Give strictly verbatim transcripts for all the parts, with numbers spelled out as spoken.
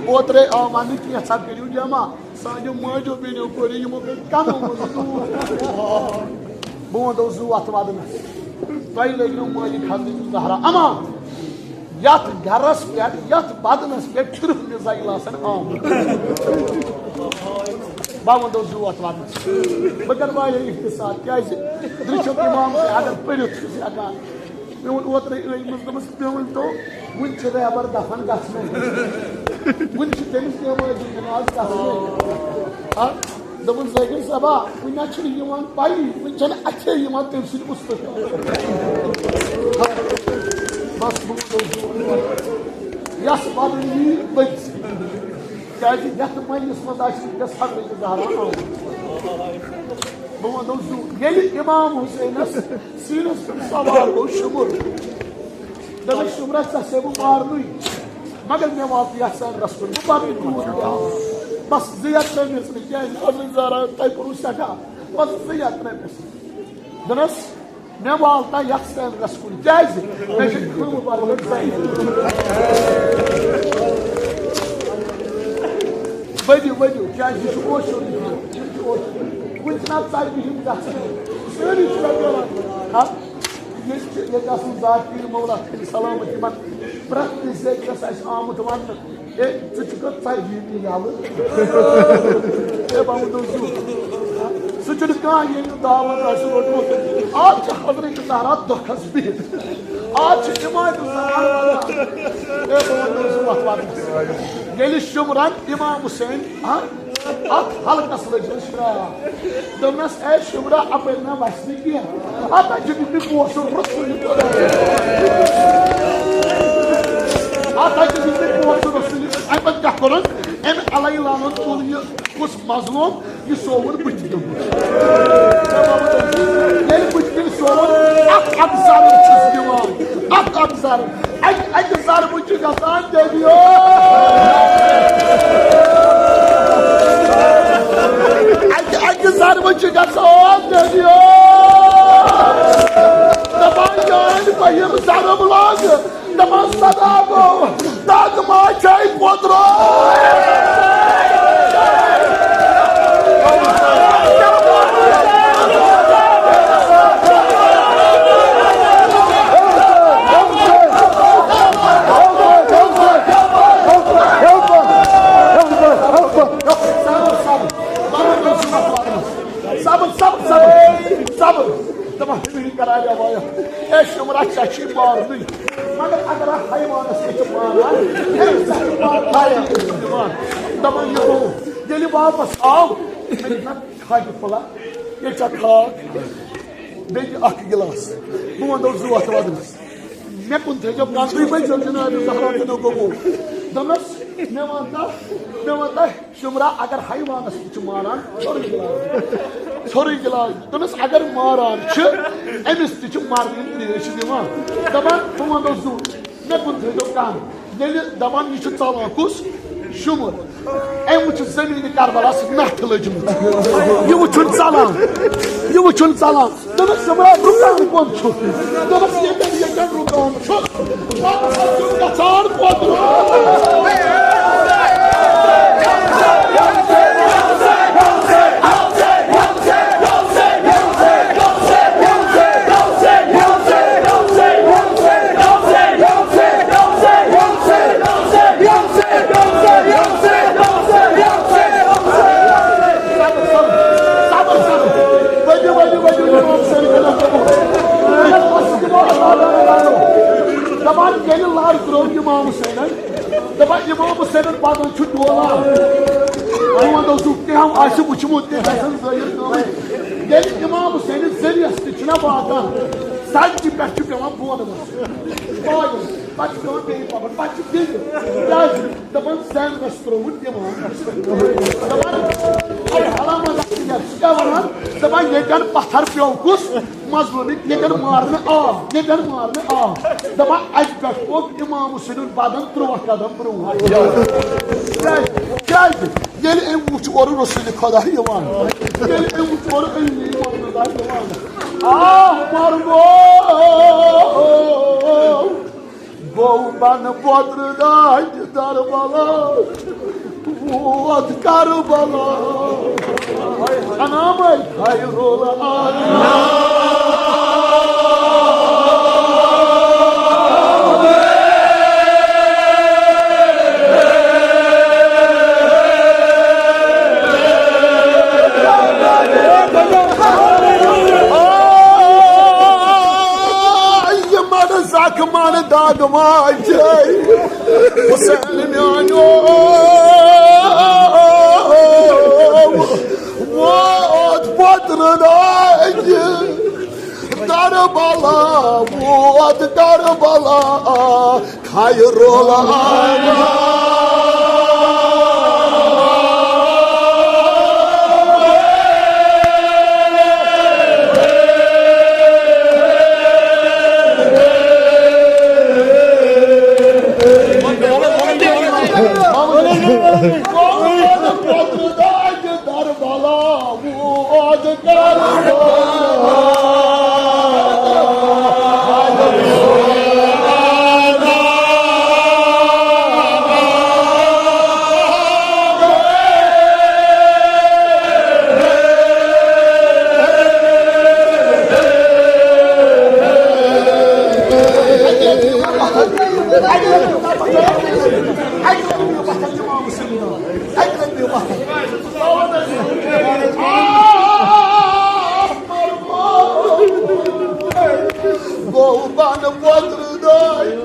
اوترے آو وننہٕ، کینٛژھا کٔرِو جمع۔ سانیو ماجو بیٚنیو کوٚر یِمو گٔے کمو منٛز دوٗر۔ بہٕ وَنہٕ زُو اَتھ وَدنَس۔ تۄہہِ لٔگۍ نو مٲلِک حضرت زہرا اما۔ یَتھ گرس پٮ۪ٹھ، یَتھ وَدنَس پٮ۪ٹھ تٕرٛہ میٖزایِل آسَن آمٕتۍ۔ بہٕ وَنہٕ زُو اَتھ وَدنَس۔ بہٕ کَرٕ واریاہ اختصار، کیٛازِ درٛچھُک اِمام تہِ اگر پٔرِتھ چھُ ہٮ۪کان۔ مےٚ ووٚن اوترَے أنۍ مٕژ، دوٚپمَس، مےٚ ؤنۍ تو، وٕنہِ چھِ رہبر دفن گژھنَے۔ وٕنہِ چھِ تٔمِس نٮ۪مازِ جنازٕ گژھنَے۔ ہا؟ دوٚپُن، زٲہِد صٲبا، وٕنہِ نہ چھُنہٕ یِوان پَیی، وٕنہِ چھَنہٕ اَتھے یِوان تٔمۍ سٕنٛدِ اُستہٕ۔ بس، بہٕ وَنہٕ، یَس وَدُن یی، ؤتھۍ۔ کیٛازِ یَتھ مجلِس منٛز آسہِ وٕنکیٚس حضرت زہرا آمٕژ۔ بہٕ وَنہٕ زُو، ییٚلہِ اِمام حُسینَس سیٖنَس پٮ۪ٹھ سوار گوٚو شُمُر۔ دوٚپُن، شُمرا، ژےٚ چھُسَے بہٕ مارنُے، مگر مےٚ وال تہٕ یَتھ سینرَس کُن، بہٕ پَرٕ نہٕ تیوٗت کینٛہہ۔ بس زٕ یا ترٛےٚ میٖژ نہٕ، کیٛازِ حضرت زہرا، تۄہہِ کوٚروٕ سٮ۪ٹھاہ۔ بس زٕ یا ترٛےٚ میٖژ۔ دوٚپنَس، مےٚ وال تہٕ یَتھ سینرَس کُن، کیٛازِ؟ مےٚ چھِ کٲم پَرٕنۍ زَنہِ۔ ؤدِو، ؤدِو، کیٛازِ یہِ چھُ اوشُر، یہِ چھُ اوشُر۔ وٕنہِ چھِنہٕ اَتھ ژَتجی ہِم گژھان۔ سٲری چھِ مےٚ پٮ۪وان۔ ہا؟ ییٚتہِ چھِ، ییٚتہِ آسُن ذات پیٖر مولا تھٲیِن سلامت یِمَن پرٛٮ۪تھ کُنہِ ذٔریعَس آسہِ آمُت وَننہٕ۔ اے، ژٕ چھُکھ ژَتجی تہِ یَلہٕ۔ اے، بابا دوٗر۔ سُہ چھُنہٕ کانٛہہ، ییٚمۍ نہٕ دعوت آسہِ روٚٹمُت۔ آز چھِ حضرت زہرا دۄکھَس بِہِتھ۔ آز چھِ اِمام زمان وَنان۔ اے، بابا دوٗر، وَتھ وَتھ۔ ییٚلہِ شُمرَن اِمام حُسین، ہاں؟ اَتھ حلقس لٔج نہٕ شرٛاکھ۔ دوٚپنَس، اے شُمرا، اَپٲرۍ نہ وَسہِ نہٕ کینٛہہ۔ اَتھ ہا چھُ دیُتمُت پونٛسہٕ رسول۔ اَتھ ہا چھُ دیُتمُت پونٛسہٕ رسول۔ اَمہِ پَتہٕ کیٛاہ کوٚرُن؟ أمۍ علیہ لعنت تُل یہِ کُس مظلوم، یہِ سووُن بٕتھِ دوٚپُن۔ ییٚلہِ بٕتھِ کَنہِ سووُن، اَتھ اَکھ ضرب چھُس دِوان۔ اَتھ اَکھ ضرب۔ اَکہِ، اَکہِ ضربہٕ چھِ گژھان دٔلیو۔ اَکہِ، اَکہِ ضربہٕ چھِ گژھان دٔلیو۔ دَپان، یانۍ بہٕ یِم ضرب لاگہٕ، دَپان، سَدا گوٚو، دَگ ما چھَے پوٚترو؟ صبر، صبر، صبر، صبر۔ دَپان، ہِوِی کران رٮ۪وایت۔ اے شُمرا، ژےٚ چھی مارنٕے۔ مگر اگر اَتھ حیوانَس تہِ چھِ ماران، أمِس تہِ چھِ ماران، حیوانَس تہِ چھِ ماران۔ دَپان، یہِ گوٚو۔ ییٚلہِ واپس آو، أمۍ دِژ نہ کھاکہِ پھوٚلہ، ییٚتہِ چھا کھاک؟ بیٚیہِ دِ اَکھ گِلاس۔ بہٕ وَنہٕ زُو اَتھ وَدنَس۔ مےٚ کُن تھٲیزیو کَن، تُہۍ ؤنۍزیو جناب زہرا تہِ نو گوٚو۔ دوٚپنَس، مےٚ وَن تہٕ، مےٚ وَن تہٕ، شُمرا، اگر حیوانَس تہِ چھُ ماران، ژھوٚرُے گِلاس۔ ژھوٚرُے گِلاس۔ دوٚپنَس، اگر ماران چھِ، أمِس تہِ چھِ مَرنٕچ ترٛیش دِوان۔ دَپان، بہٕ وَنو زُو، مےٚ کُن تھٲیزیو کَن۔ ییٚلہِ دَپان، یہِ چھُ ژَلان کُس؟ شُمُر۔ أمۍ وٕچھ زٔمیٖنہِ کربلاہَس نَتھ لٔجمٕژ۔ یہِ وٕچھُن ژَلان۔ یہِ وٕچھُن ژَلان۔ دوٚپُس، "صبا، رُکان کۄم چھُ؟" دوٚپُس، "ییٚتٮ۪ن، ییٚتٮ۪ن رُکان چھُ۔" پَتہٕ چھُ گژھان پوٚدُر۔ صبر، صبر، صبر۔ ؤلِو، ؤلِو، ؤلِو، امام حسین کٔرِو قبول۔ دپان، ییٚلہِ لر ترٲو امام حسینن، دپان، امام حسینن پتہٕ چھُ ڈولان۔ وۄنۍ ونو سُہ تہِ ہم آسہِ وُچھمُت، تہِ گژھن ظٲہِر گٔمٕتۍ۔ ییٚلہِ امام حسینس ذٔریعس تہِ چھُنہ واتان، سڑکہِ پٮ۪ٹھ چھُ پٮ۪وان بۄن وسُن۔ پایدل۔ پتہٕ چھُ پٮ۪وان بیٚیہِ پکُن، پتہٕ چھُ بیٚیہِ۔ کیٛازِ؟ دَپان، زینس ترٛووُن دِوان۔ دَپان، اَے حرام ادا سُہ کیٛاہ، سُہ کیٛاہ وَنان؟ دَپان، ییٚتٮ۪ن پَتھر پیوٚو کُس مظلوٗمِک، ییٚتٮ۪ن مارنہٕ آو، ییٚتٮ۪ن مارنہٕ آو۔ دَپان، اَتہِ پٮ۪ٹھ پوٚک اِمام حُسینُن بدن تُرٛواہ قدم برٛونٛہہ۔ کیٛازِ؟ کیٛازِ؟ ییٚلہِ أمۍ وُچھ اورٕ رسول خدا یِوان، ییٚلہِ أمۍ وُچھ اورٕ أمۍ یِوان، آہ، مَرگو۔ گوٚو بنہٕ پوترٕ داجہِ دربلا، ووت کربلا۔ انامے خیر الانام۔ یہِ مَرٕ زخمَن دگ ماجے حسین میانیو، ووت پوترٕ داجہِ دربلا، ووت کربلا۔ خیر الانام۔ گوٚو بنہٕ پوترٕ دٲے۔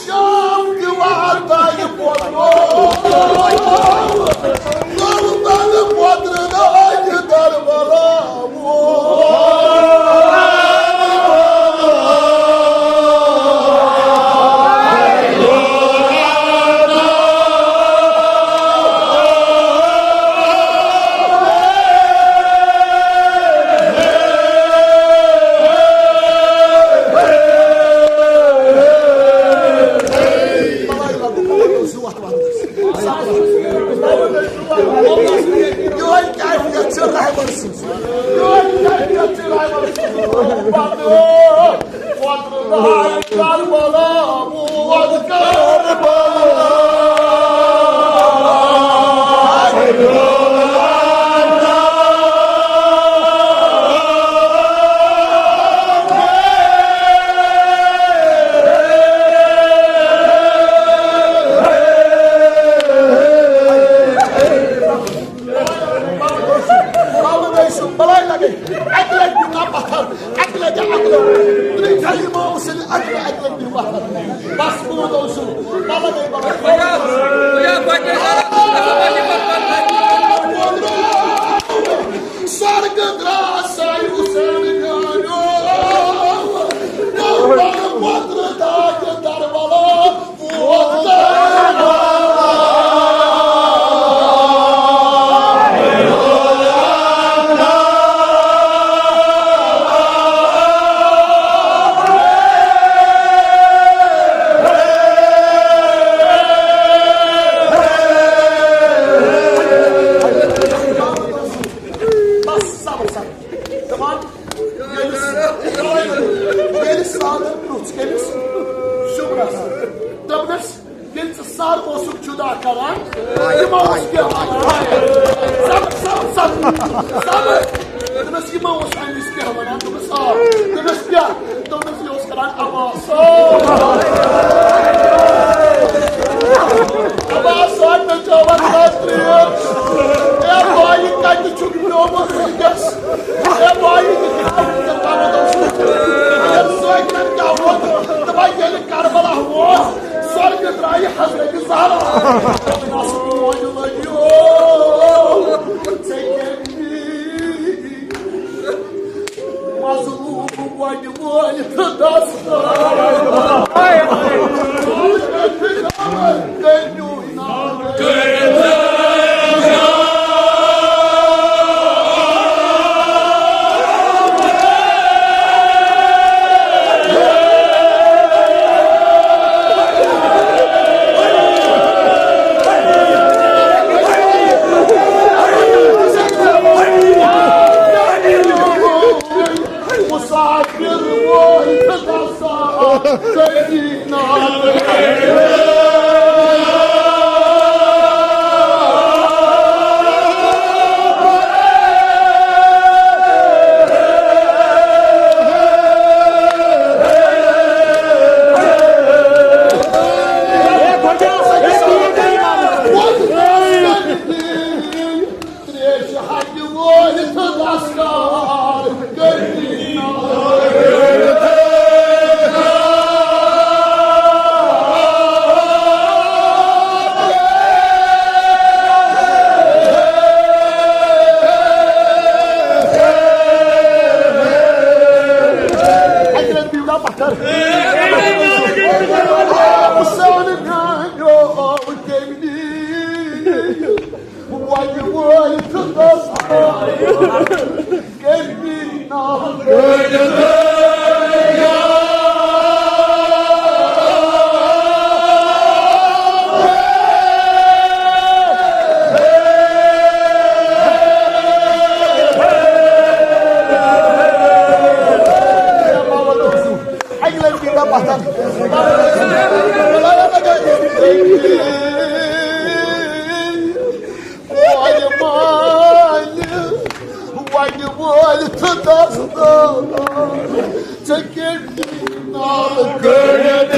شام تہِ واتناوِ پوتُس۔ نوبت پوترٕ داجہِ دربلا۔ بلاے لگے، اکہِ لٹہِ دِیو نا پتھر، اکہِ لٹہِ، اکہِ لٹہِ۔ تُہۍ تھٲیِو امام حسین اکہِ لٹہِ، اکہِ لٹہِ دِیو پتھر۔ بس، بہٕ وَنو سُہ۔ بلاے لگے، بلاے۔ سرگ دراس آئی حسین جانو۔ پتر داج دربلا۔ سارٕ پرُژھ کٔمِس؟ شُمرس۔ دوٚپنس، ییٚلہِ ژٕ سر اوسُکھ جُدا کران، یِمو اوس کینٛہہ ونان۔ سب، سب، سب، سب۔ دوٚپنس، یِمو اوس اَمہِ وِزِ کینٛہہ ونان۔ دوٚپنس، آ۔ دوٚپنس، کیٛاہ؟ دوٚپنس، یہِ اوس کران عباس۔ عباس صٲب، مےٚ چٲو اَتھ راتھ ترٛیش۔ اے بھائی، کَتہِ چھُکھ پیومُت وٕنکیٚس؟ اے بھائی، یہِ کیٛاہ وٕنکیٚس پَرُن اوس؟ اگر سٲکِرَن کیٛاہ ووت؟ دَپان، ییٚلہِ کربلا ووت، سۄرگہٕ درٛایہِ حضرت زہرا۔ دوٚپنَس، وۄنۍ لٔگیو ژےٚ کیٛاہ؟ مظلوم وۄنۍ وٲلِتھ دستار۔ کٔرِو نا۔ مسافر وٲتۍ گژھان مدینہ۔ تریش حق وٲلِتھ دستار کٔرِتھ۔ اَتہِ رٔٹۍ بیٖوڈا پتھر۔ حسین میانیو تٔمۍ نی۔ وۄنۍ وٲتۍ ژٕ دستار کٔرۍ نام۔ اَکہِ لَٹہِ دیٖوا پَتھر۔ وۄنۍ مانہِ، وۄنۍ وٲلۍ ژٕ دستار، ژےٚ کیٛاہ نال کٔرِتھ؟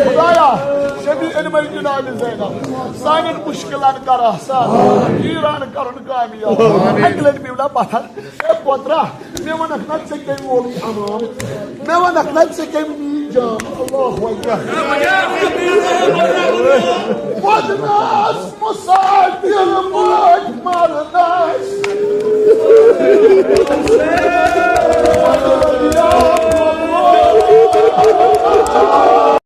خدایا، شفیع علم جناب زینب، سانٮ۪ن مشکلن کر آسان، ایران کرُن کامیاب۔ اَکہِ لَٹہِ پیوٚو نا پتھر۔ اے پوترا، مےٚ وَنَکھ نا ژےٚ کٔمۍ وولُے اَمام؟ مےٚ وَنَکھ نا ژےٚ کٔمۍ نی جام؟ اللہ اکبر۔ وَدنَس مسافر مٲٹھۍ مرنَس۔